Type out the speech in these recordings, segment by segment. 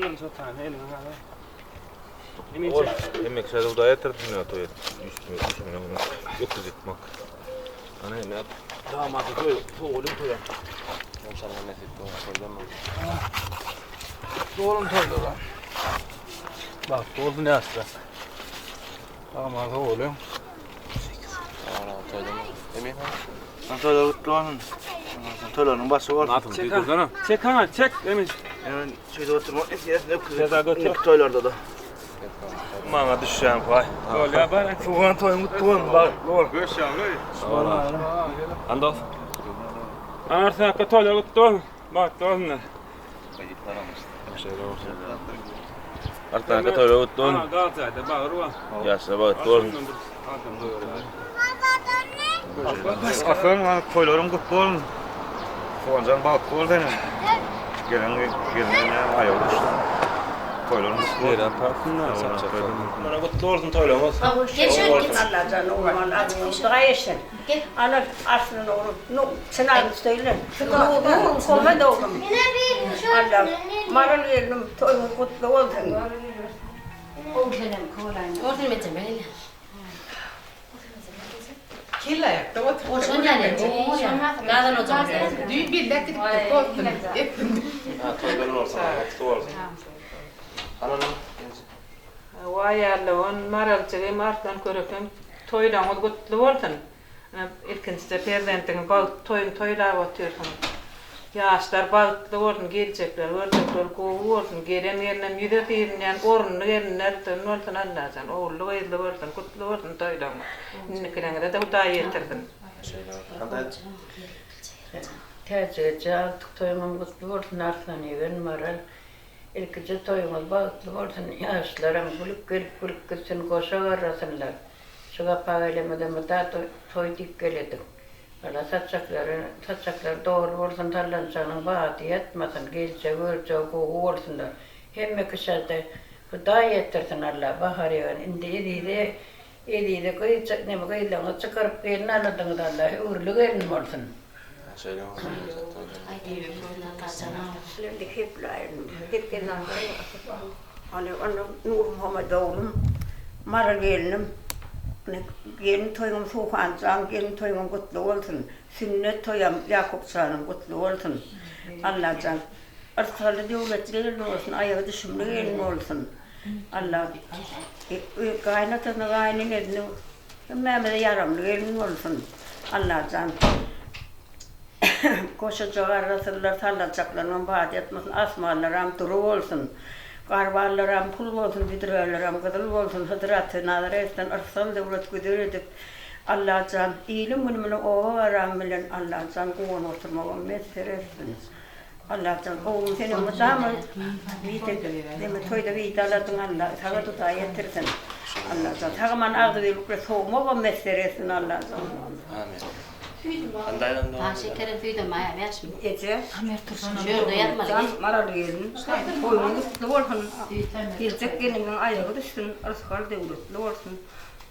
bolsun şo tane eliňe sag. Emin Ol çek. hemme kişä Hudaý ýetirdi dünýä toý et. Üstüme üstüme öküz etmek. Ana ne damady toý sogulyň toýa. İnşallah nesip bolsa toýlama. Dolun toýlara. Bak doldu ne asla. Tamam oğlum. Aa toýlama. Emin ha. Lan toýlar gutly bolsun. Toýlaryň başy bolsun. Natyň Çek duýdursana. ha. Çek ha çek Emin. Hemen şeýde oturmak nesiyetine öküz. Seza götür. Indiki toýlarda da. Maňa düşýän paý. Bolýar bar. Sugan toýuň gutly bolsun. Bagtly bol. Andos. Arslan aka toýlar gutly bolsun. Bagtly bolsunlar. Şeýle bolsun. Artan toýlar gutly bolsun. Ana galjaýda bagyr bar. Ýaşlar bagtly bolsun. Adam doýurýar. Aslan toýlaryň gutly bolsun. Soğancan bagtly bol senin. Gelen gelin aýagy düşdi. Toýlaryň gutly bolsun. Ýere tapsynlar çapçak. Bana gutly bolsun toýlamaz. Geç öl geç. Allajan oğlum Dua etsin. Ana aslını oğlum. Nu, Çınar'ın söyle. Nurum kome doğum. Allah maral gelinim toyun kutlu olsun. Olsun meçem ben. Kelle ayakta otur. Olsun yani. Gazan hocam. Düğün bir gidip olsun. Ettim. Ha toýlaryň bolsun. Gutly bolsun. Ananam. Vay Alla, on maralçygy Arslan körekem toýlaňyz gutly bolsun. Ilkinjide perzentiňi bagt toýun toýlap otyrsyň. Ýaşlar bagtly bolsun, geljekler görecekler gowy bolsun, gelen gelinem ýüze sirinýän orunly gelinler bolsun Allajan, ogully gyzly bolsun, gutly bolsun toýlaňyz. Indikileňize de Hudaý ýetirsin. Şeýle bolsun. Hadi. Täjige altyk toýuňam gutly bolsun Arslan ýegen maral. Ilkije toýuňyz bagtly bolsun. Ýaşlaram gülüp gelip gülüp gitsin goşa garrasynlar. Şu gapa gelemede muda toý diýip geledik. Ala saçaklary, saçaklary dogry bolsun, sallançagynyň bady ýatmasyn, gelje görje gowy bolsunlar. Hemme kişide Hudaý ýetirsin Allah bahar ýegen. Indi ezize ezize gyz neme gyzlaryňyzy çykaryp gelin aladyňyz Allah öwrüli gelin bolsun. Şeýle bolsun. Şimdi heplerim, hep Hani onu Nur Muhammed oğlum, Maral gelinim, gelin toyum Suhancan, gelin toyum kutlu olsun. Sünnet toyum Yakupcanım kutlu olsun. Allahcan. Arkalı devlet gelin olsun, ayağı düşümlü gelin olsun. Allah kaynatasını kaynın hemmemize yaramlı gelin olsun. Allahcan. Koşacak arasırlar, sallanacaklarının vaat etmesin, asmanlaram duru olsun. Garbarlaram pul olsun, bidröleram gyzyl olsun, hydratı nazar etsin, ırsal devlet güdür edip, Allahcan, ilim günümünü ova varam bilen Allahcan kuvan oturmağım mesir etsin. Allahcan, oğlum senin mutlamı, deme toyda vidaladın Allah, sağa tuta yetirsin. Allahcan, sağman ağzı verip soğumağım mesir etsin Allahcan. Amin. Andaydan da. Ha şekerim tüydüm maya yaşım. Ece, Şurada yatmalı. Can maral gelin, toýuň gutly bolsun. Geljek geliniň aýagy düşsün, rysgal döwletli bolsun.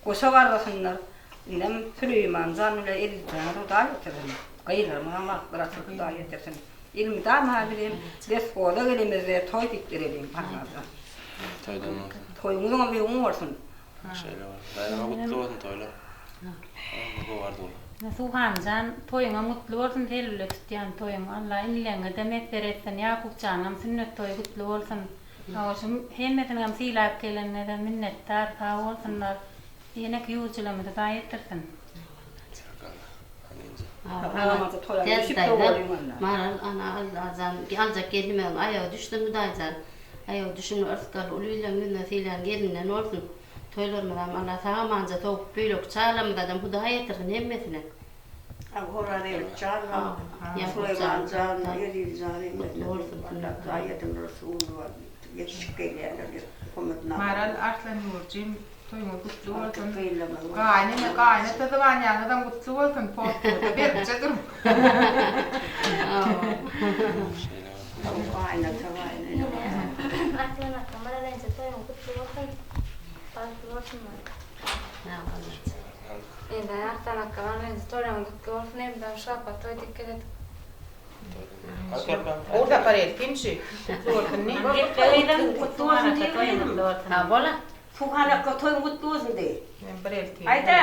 Goşa garrasynlar. Indem Süleyman jan bilen Elizjan Hudaý ýetirsin. Gyzlarymyň bagtlar Hudaý ýetirsin. Ilmidam ha bilim, des gola gelimizde toý dikdirelim Allah'a. Toýdan bolsun. Toýuňyzyň öňüň bolsun. Şeýle bolsun. Daýlama gutly bolsun toýlar. Bu bardy ol. Suhanjan toýuňa mutly bolsun, selüle tutýan toýuň. Allah inleňe de messer etsin. Ýakupjanyň sünnet toýy gutly bolsun. Şu hemmesiniň sylap gelenine de minnetdar sag bolsunlar. Ýene ýurtçularymyzy da ýetirsin. Agamyzy toýa Tez düşüp dayı. dogalyň Allah. Maral ana Allahcan alacak gelinime ayağı düştü mü dayıcan. Ayağı düşün ırskal uluyla yüzüne silen gelinden olsun. Toylarımızam Allah sağ manca soğuk büyülük çağlamızdan Hudaý ýetirsin hemmesine. Horaz Elcan, Süleyman Süleyman Can, Elizcan, Kutlu olsun. Allah ayetin Resulü var. Yetişik gelýärler. Maral Arslan Nurcim toýuňyz gutly bolsun. Bolsun. Gaýnene gaýnata zybanýaňyzam gutly bolsun. Postda beripçe dur. Şeýle bolsun. Gaýnata gaýnene. Arslan aka maral enje toýuň gutly bolsun. Bagtly bolsun. Endi Arslan aka maral enje toýuň gutly bolsun. Hem de şapa toý dikkat et. Ogul sapar eltin şu. Gutly bolsun diý. Gutly bolsun diý. Ha bola. Suhanakka toýuň gutly bolsun diý. Men bir eltin. Aýda.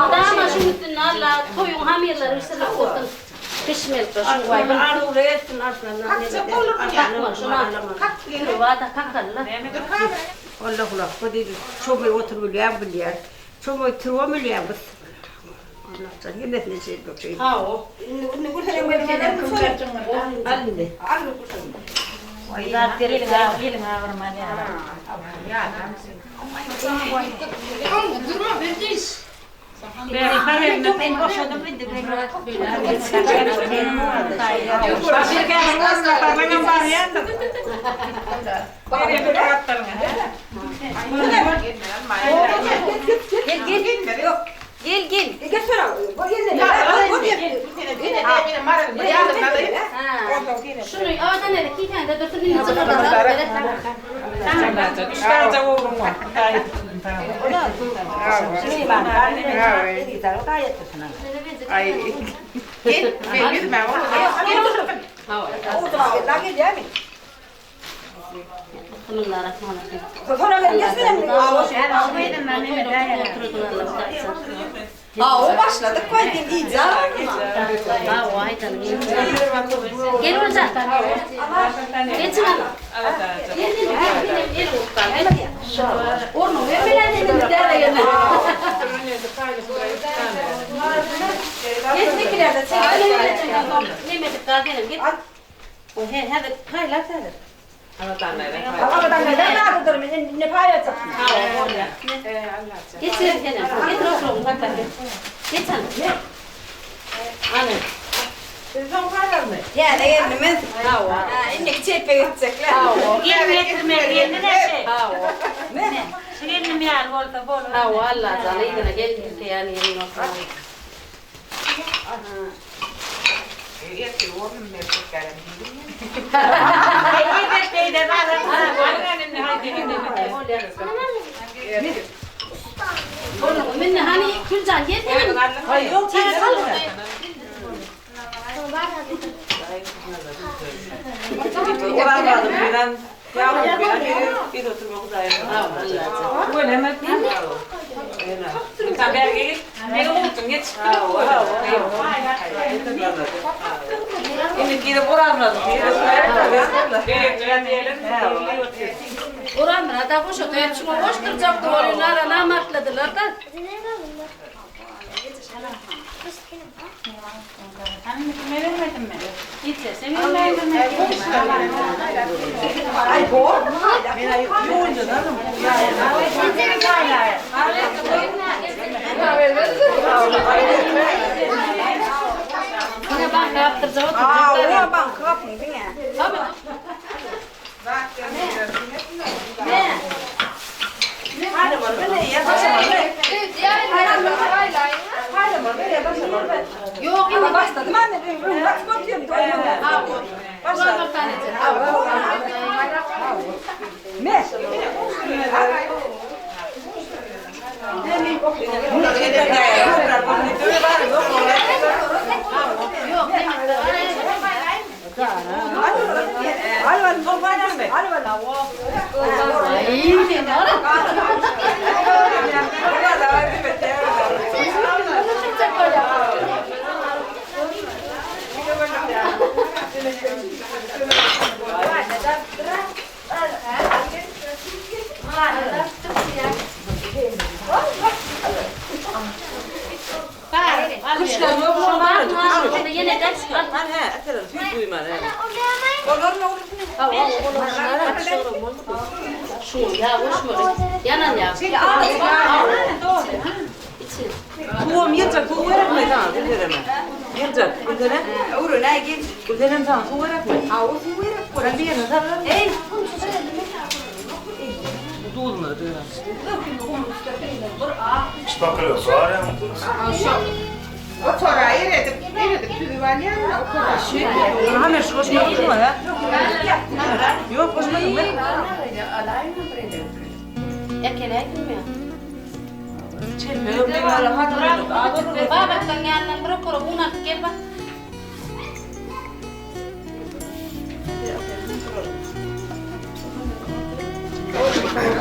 Adama şu üstünde Allah toýuň hamyrlary bişirilip bolsun. Pişmelik şu goý. Arzuwly etsin arslanlar. Kakjak bolur mu ya? Şuna Vada kakalla. Allah Allah bu diýdi. Çomy otur bilýän bilýär. Çomy turwa bilýän biz. Allah hemmesini şey şey. Ha o. Al indi. Gel gel. Şunu avadan ne ki tane dursun indi çıkarlar. Üç tane oğlum var. Ay. Gel, ben gitmem oğlum. Bismillahirrahmanirrahim. Aa o başladık koydum iyice. Ha o aydanım. Gel olacak. Geçin ana. Gel gel gel gel gel. Ornu ver beni de gel. Geçmekilerde Nimetik kaldenim git. O he hadi paylaş hadi. Ne paylaşacaksın? Geç sen Getir oğlum bak bak. Geç sen. Ana. Yani gelmemiz. Ha, innek çepe gidecekler. Ha vallahi canı yine gel yani yemin olsun. Oğlum minne hani Gülcan gel dedim. Hayır yok. Oranladım birden. Yavrum bir bir oturmak da Böyle hemen. Sen berge git. Beni unuttun geç. Şimdi gidip oranladım. Oran da boş otur. Şuna boş duracaktı. Oyunlara namartladılar da. Yine banka yaptıracak Aa oturacaklar. o banka kapın değil mi? Tamam. Ne? Yok Ama indi. başladım anne. Bak bakıyorum. Ha o. Başla. Bir tanesi. Ne? Yok demek. Ay ne var? Suwam ýyljak suw gerekmi saňa Gülsereme? Ýyljak Gülserem. Öwrenäý gel. Gülserem saňa suw gerekmi? Hawa suw gerek bolar. Birini salar. Eý. Duzuna döner. Otora eredip, eredip süzüp alýan-da otora. Hamer şu goşmadyň mı? Ýok goşmadyň mı? Erkeläýdiňmi? Babatlaň ýanyndan bir okara un alyp gel bak.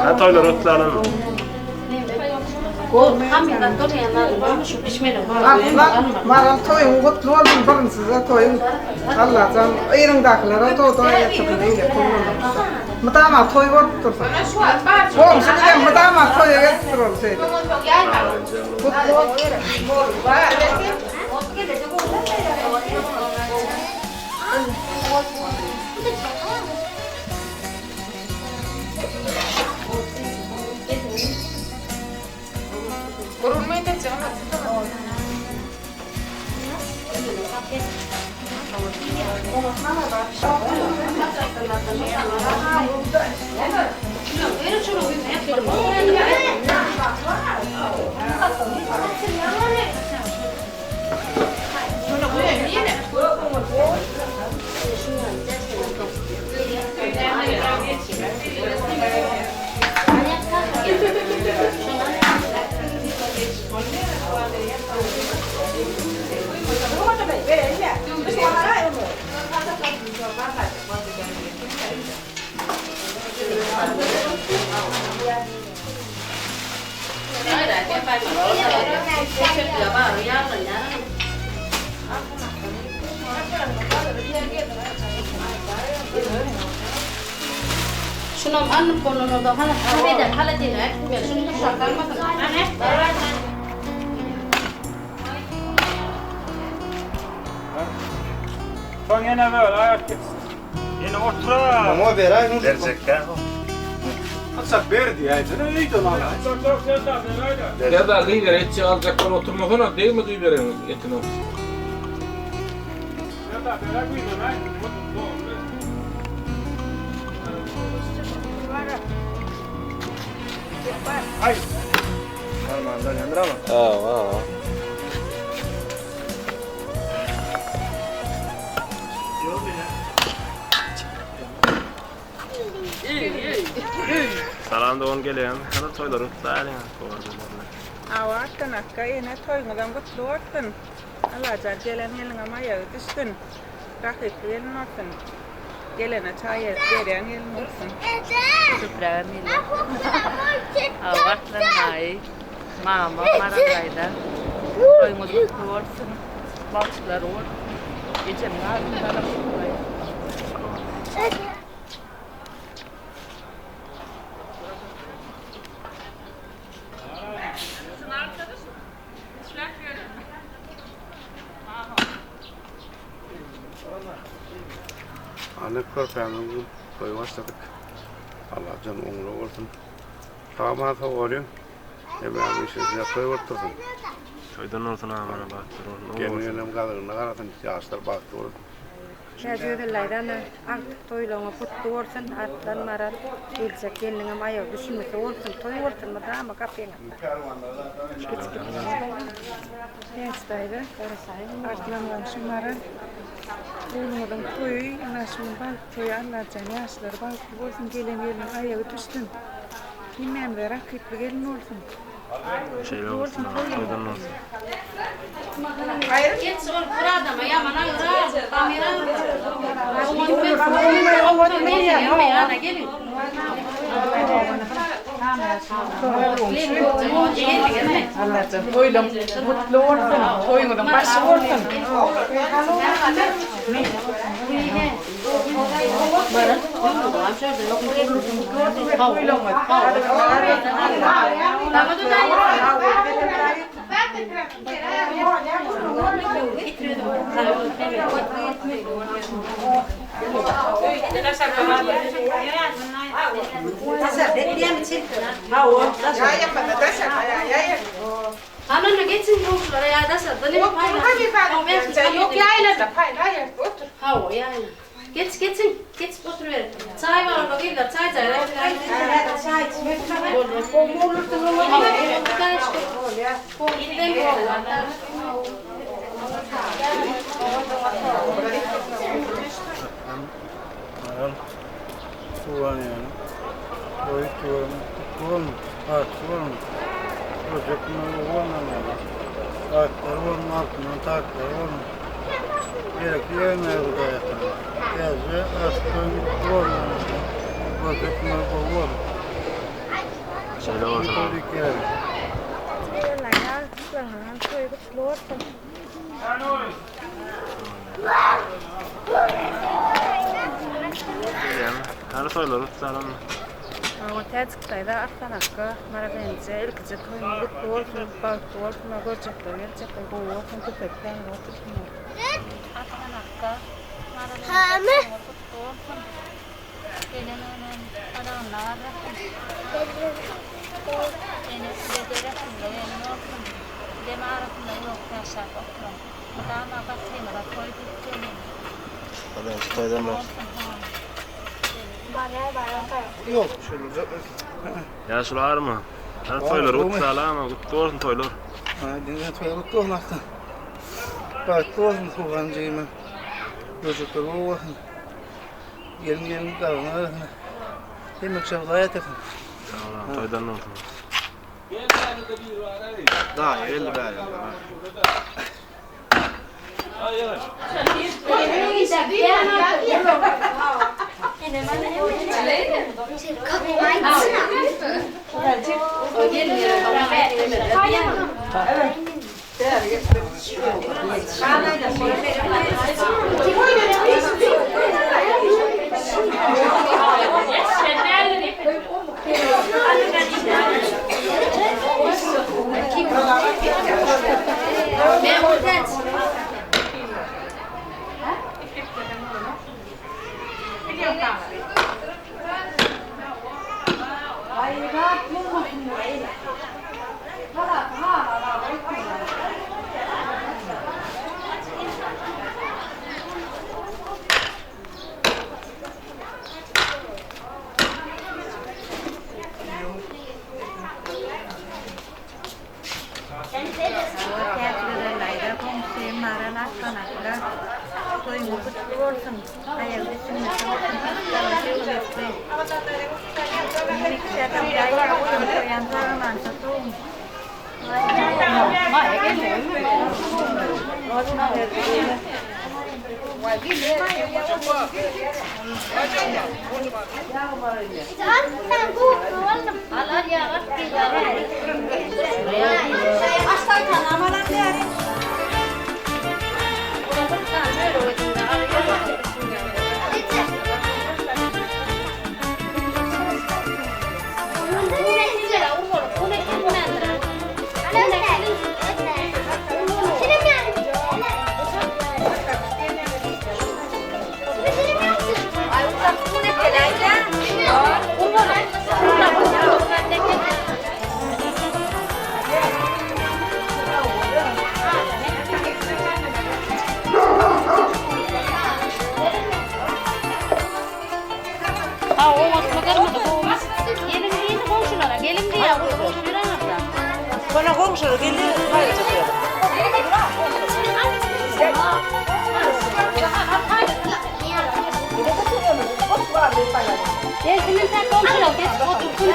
Ha toýlar gutlalyň. Arslan, Maral toýuň gutly bolsun birinjide toýuň Allajan yzyňdakylara doda getirsin eýle pul Mydama toý bolup dursun. Goňşy bilen mydama toýa gelip duraly şeýdip. Gutly bolsun. Şunam alnyp bolnanada hala hala hala diýip, şuny duşak almasyn. Soň ýene böl, aýak kes. Ýene otura. Oňa beräý. Berjekkä. Haçak berdi ýa-da öýden al. Serdar gyýber etjek aljak bolup oturmasana, degme gyýberiň etine. Serdar beräý gyýber, aý. Aý. Armandan ýandyr ama. Hawa, hawa. Salam dogan gelen. Hana toýlar gutlaýalyň. Hawa Arslan akga ene toýuňyzam gutly bolsun. Allajan gelen geliniňem aýagy düşsün. Rahyply gelin bolsun. Gelene çaý berýän gelin bolsun. Köprägem gelýär. Hawa Arslan daýy, mama, Maral daýza. Toýuňyz gutly bolsun. Bagtlar bolsun. Ejemiň adyndanam gutlaýan. Ana körpämiň toýy başladyk. Allajan oňuna bolsun. Sag-aman sowalyň. Hemmämiň işimiz toý bolup dursun. Toýdan bolsun amana bagtly bolsun. Gelin gelinem gadyryna garasyn. Ýaşlar bagtly bolsun. Täjigözel daýzana agtyk toýlaryňyz gutly bolsun Arslan Maral geljek gelniňem aýagy düşünmese bolsun toý bolsun mydama gapyňyzda. Täç daýza, Arslan goňşy Maral ogluňyzyň toýy ynha şu gün bagt toýy Allajan ýaşlary bagtly bolsun gelen gelniň aýagy düşsün hemmämize rakyply gelin bolsun. Şeýle bolsun toýdan bolsun. Geç ol bir adama ýaman agyr kamera Allajan toýlaň gutly bolsun, toýuňyzyň başy bolsun. Hany onda geçiň goňşulara ýa daşarda neme paýlaşyň. Ýok ýaýlanda paýlaýarys otur. Hawa ýaýla. Geç geçiň geçip oturyberiň. Çaý bar onda gyzlar çaý çaý. Çaý içmek Maral Suwan ýaly. Toý tuwan gutly bolsun, bagtly bolun. Görjek günler gowy bolsun ýaly. Bagtlary bolsun, altyndan taýtlary bolsun. Gerekli ýerine Hudaý ýatyryn. Täze aşyk toýuň gutly bolsun. Görjek günler gowy bolsun. Şeýle bolsun. Tebrikler. Toý gutly bolsun. Hany toýlar gutlanam. Hawa Täjik daýza Arslan akga Maragenje ilkije toýuňyz gutly bolsun bagtly bolsun görjekler geljekler gowy bolsun köpelip ýaňyz otursynlar. Arslan akga Maragenje toýuňyz gutly bolsun gelen önen gadagyna garrasyn enesi deresinde gelin bolsun dem arasynda uzak ýaşap oturyň mydama gatymyza toý diýip geliň. Toýdan bar. Ýok. Ýaşuly arma. Hany toýlar gutlalama, gutly bolsun toýlar. Ha, diňe toý gutly bolsun Arslan. Bagtly bolsun Suhan jigime. Göjekler gowy bolsun. Gelin gelin gagyna bersin. Hemme kişä Hudaý ýetirsin. Sag bol, toýdan bolsun. Daýy geldi bäri. Täjigözel goňşy Maral Arslan akga toýuňyz gutly bolsun aýagy üstünlikli bolsun ysgaly döwletli Mekdepde goýan sagamança sowuň. Gelin diýdi goňşulara, gelin diýýär, goňşy ýörenler. Bana goňşular geldi, paýlaşyp. Gelsin sen goňşular geçip otursun.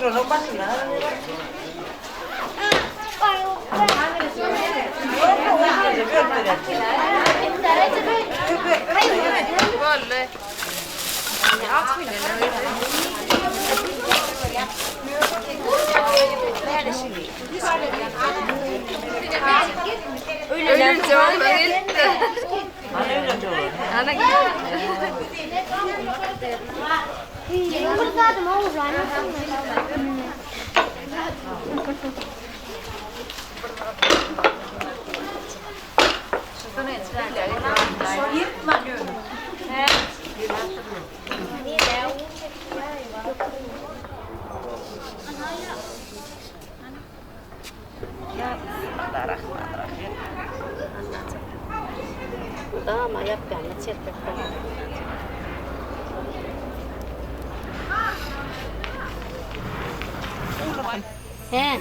Oturanok başynda. Boldy. Öýlenje oglan gelipdi. Ana Dama ýapýanlar çelpek bolýar. He.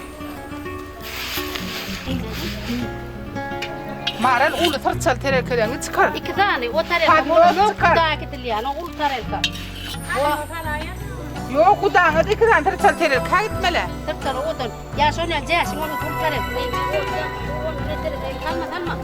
Maral uly syrçaly terelkeleňi çykar. Iki sany o tarelka Podnos çykar. Guda gidilýän o uly tarelka. Ýok, gudaňa da iki sany syrçaly terelka gitmeli. Syrçaly odan. Ýa şol ýaly jäşiň bolmasa uly tarelka. Salma salma.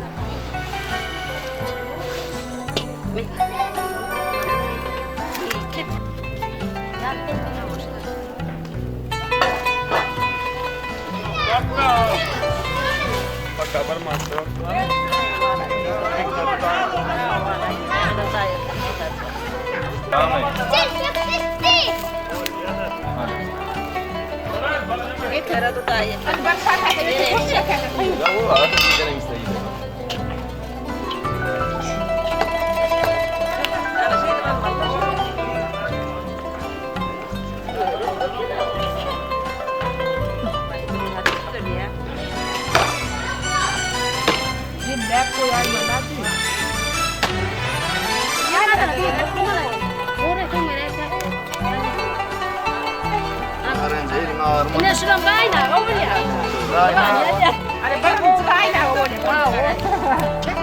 Ine şulam gaýnagy bolýar.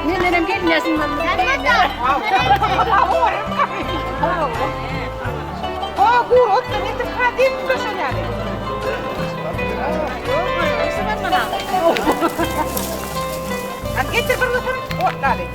Mendenem gelmesin. Getir bir götür. Ot dali.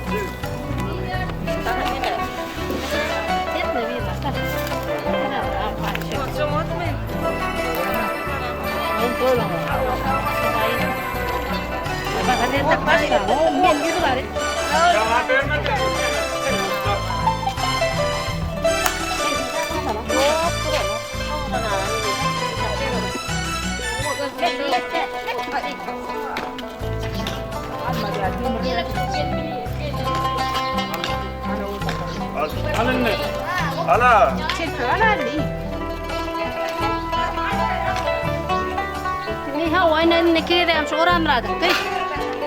Al indi. Ala. Çelpek al anne. Ne ha oýna ne kirem şu oramradyk. Gyz.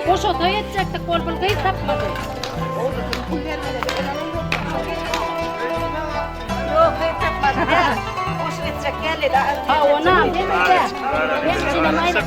Goşa toý etjekdik bol bul gyz tapmady. Ýok, gyz tapmady. Goşup etjek geldi. Ha onam demedi. Men çinem aýna.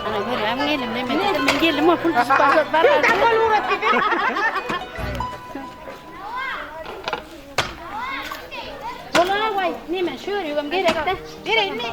Ana görýän gelim ne men men gelim o pul bar. Bola vay ne men şörügem gerekde. Bereyim mi?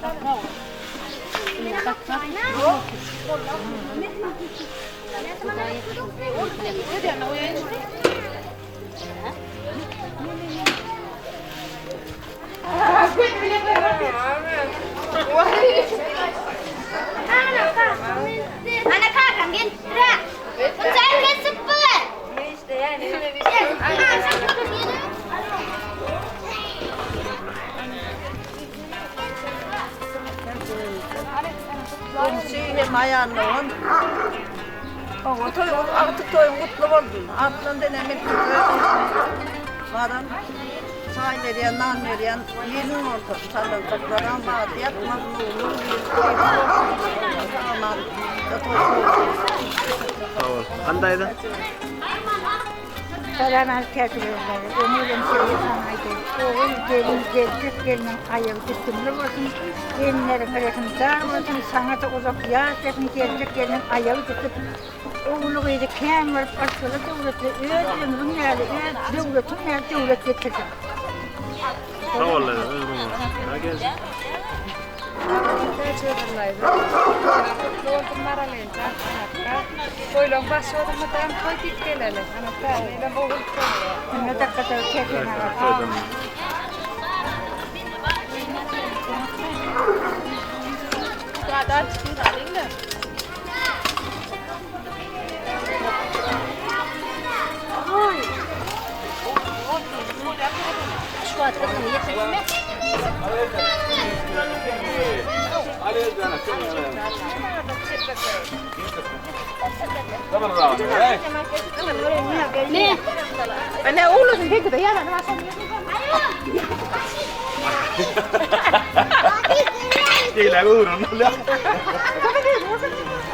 Ana kakam gelip durar. Sen kesip bu. Goňşy hem aýanlawan. Oňa toýuňyz agtyk toýuň gutly bolsun. Arslan senem ilkinji Maral çaý berýän, nan berýän gelin bolsun. Sallançaklaram bagty ýatmasyn, ogly gyzy bolsun. Sag-aman toý bolsun. Sag bol. Hany daýza? Salam alyp käşirlerler. Öňi bilen şeýle saňa aýdaýyn. Ogul, gelin, geljek gelniň aýagy düşümli bolsun, gelinleriň rehimdar bolsun, saňa-da uzak ýaş bersin, geljek gelniň aýagy düşüp, ogly-gyzy kän bolup, yrsgaly döwletli, öz ömrüň ýaly, öz döwletiň ýaly döwlet getirsin. Sag bol daýza, ömrüň bolsun. Ha gelsin. Gutly bolsun Maral enje Anaka. Toýlaň başy bolsun mydam toý diýip geleli. Ana täze ýylam ogul toýy. Indi dakgada kesen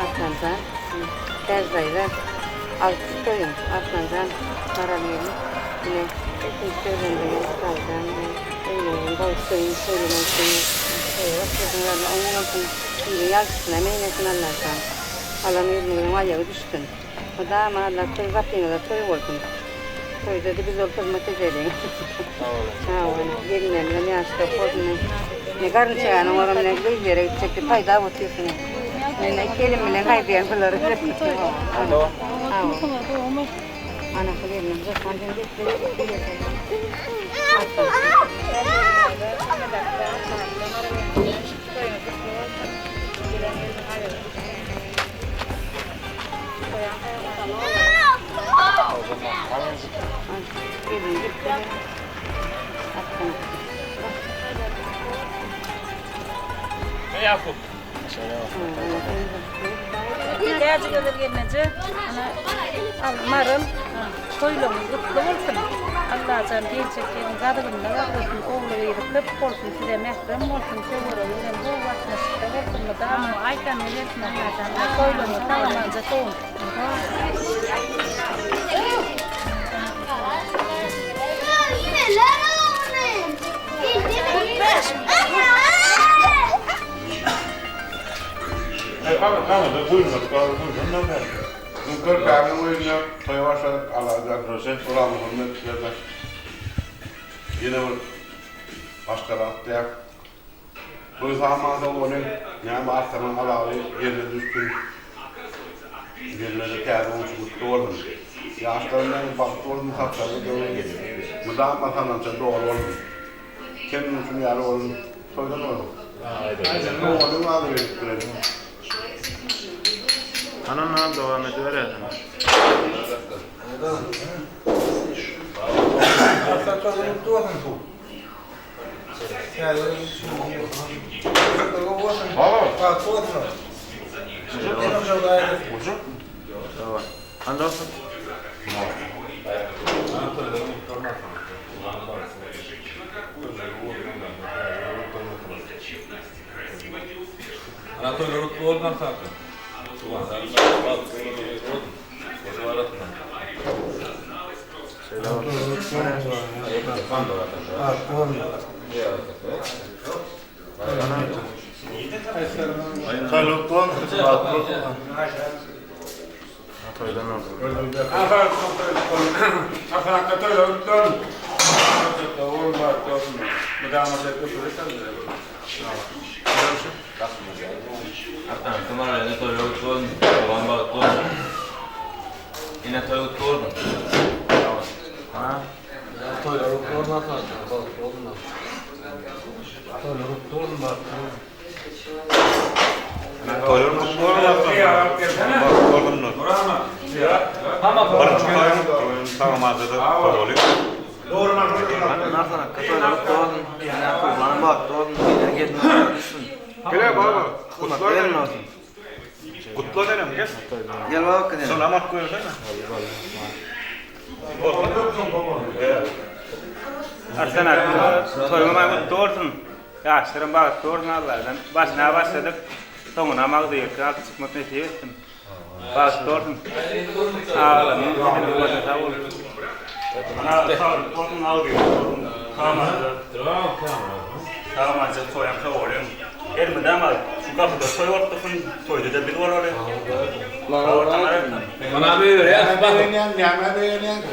Arslanjan, Täç daýza, Alty toýuň, Arslanjan, Maral gelin, ine, ilkinji perzendiňiz Galjan, öýlenen gowy söýüň, söýlenen söýüň, toýa başladyňyz, Alla oň bolsun, iliň ýagşysyna meýlesin Allajan, alan gelniňiziň aýagy düşsün, mydama Alla toý gapyňyza toý bolsun, toýda-da biz bolup hyzmat edeliň. Sag boluň, gelinlerimizem ýaşrak bolsun, ine, garynçaganyň oram ine, gyz ýere gitjek diýip haýdap otyrsyň. Men gelin bilen haýdaýan bulary. Anasy gelin. Ýakup. Täjigözel gelneje, ana, al, Maral, toýlaryňyz gutly bolsun! Allajan geljek ýylyň gazygynda gazlasyn, ogly-gyzy köp bolsun, size mährem bolsun, töweregi bilen gowy gatnaşykda bolsun, mydama aýtanyňy bersin Allajan, toýlaryňyz sag-amanja sowun! Körpämiň öýünde toýa başladyk Allajan Orazmuhammet bilen ýene bir maşgala atlaýar. Toý saman soň welin näme Arslanyň azaby ýerine düşsün. Gelmeli täze goňşy gutly bolsun. Ýaşlaryň näme bagtly bolsun saçagy döwür mydama sallança doly bolsun. Keminiň şuny ýaly bolsun. Toýdan bolsun. Dogalyň azy gelip bilen. Anam al dowam ediberersiň. Hany dostum? Ene toý gutly bolsun. Ha? Toýlar gutly bolsun Arslan. Bagtly bolsunlar. Toýlar gutly bolsun, bagtly bolsun. Toýlar gutly bolsun Arslan. Bagtly bolsunlar. Birinji toýuň toýuň sag-amanjada sowulyň. Arslan aka toýlar gutly bolsun. Ene kurban bagtly bolsun. Gelin gelin düşsün. Gele baba. Gutla gelin bolsun. Gutla senem gel. Gel bak gel. Şunu amat goýursana. Arslan aga, toýuň maý gutly bolsun. Ýaşlaryň bagtly bolsun Alladan. Başyna başladyk. Soňuna agzybirlik alyp çykmak nesip etsin. Bagtly bolsun. Agalarynyň sesini gördüm sag bolun. Saglyk bolsun agzybirlik bolsun. Sag-amanja toýam sowalyň. Elmydama şu gapyda toý bolup dursun, toýda-da biz bolaly. Sag bol Taňry. Mana begenýän, nämä begenýän? Bir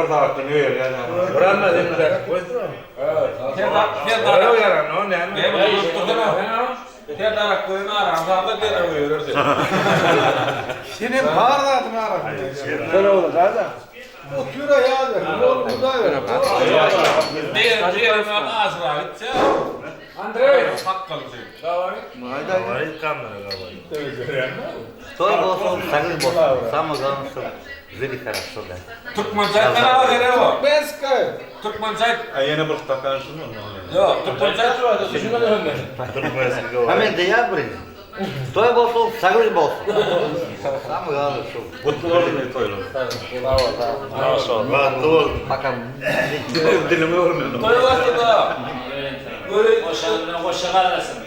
sagatdan öýerýän. Senem bar zadyň arasynda. Sen oğlum da. Otur ya ver. Oğlum bu da ver. Toý bolsun, saglyk bolsun. Самое главное, чтобы жили хорошо, да. Türkmençe kanaly gerek o. Türkmenskaya. Türkmençe. Ýene bir stakan şunu. Ýok, türkmençe Hemen de Toý bolsun, saglyk bolsun. Самое главное, чтобы... Gutly bolsun toýlar. Bagtly bolsun. Пока. Dilimi görmedim. Toý başlady. Goşa goşa galasyn.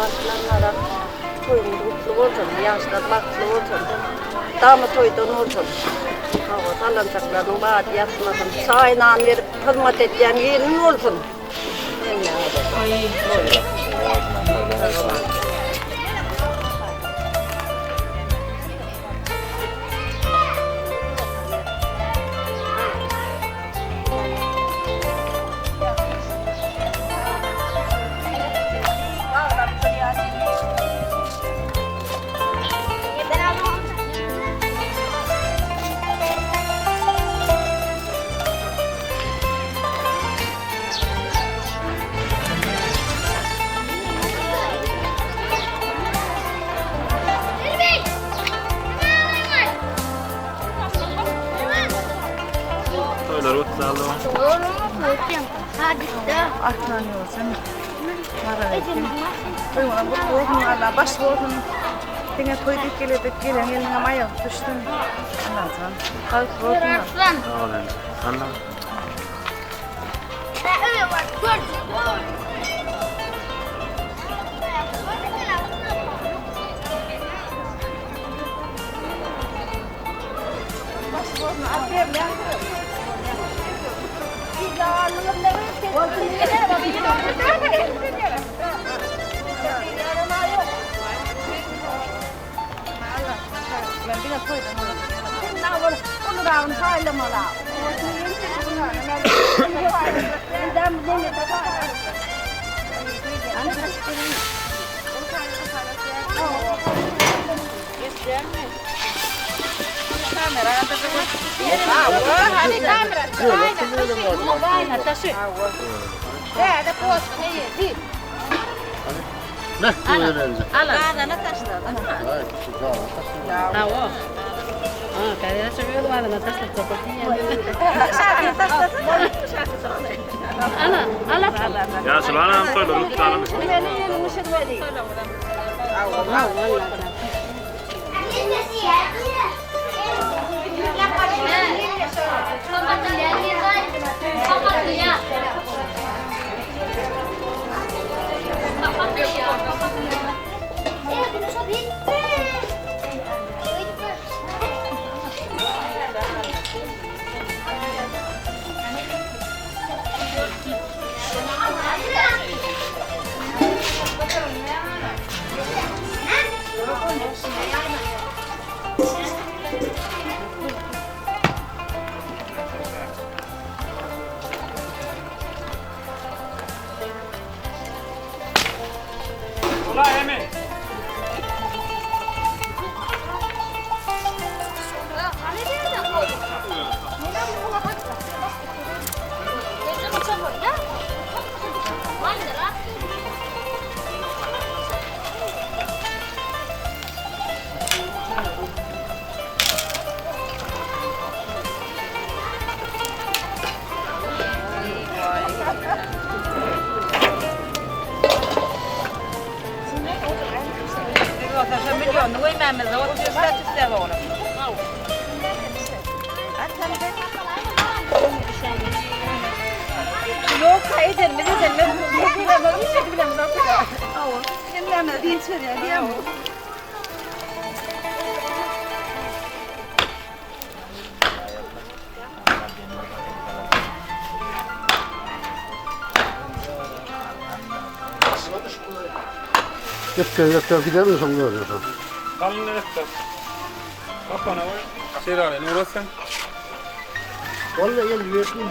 Arslanlara toýumyz gutly bolsun, ýaşlar bagtly bolsun. Damy toýdan bolsun. Hawa, sallançaklarynyň bady ýatmasyn. Çaý nan berip hyzmat edýän gelin bolsun. Toýlar gutly aldy. Arslan bolsun. Maral etsin. Toýuňam gutly bolsun, Allah baş bolsun. Diňe toý diýip geledik, gelen geliniňem aýagy düşsün. Allajan bagtly bolsunlar. Sag bolun. Allah. Ýaşuly anam toýlar gutly aldy. Tüsse tüsse oglum. Yok edenimiz edenimiz. Bilemez, hiç şey bilemez. Hemmämize dynç berýär diýýämi? Gitgel gitgel gidelim soň görýärsen. Alyn elekter. Kapana goý. Şeralyny urat sen. Walla 55 mil.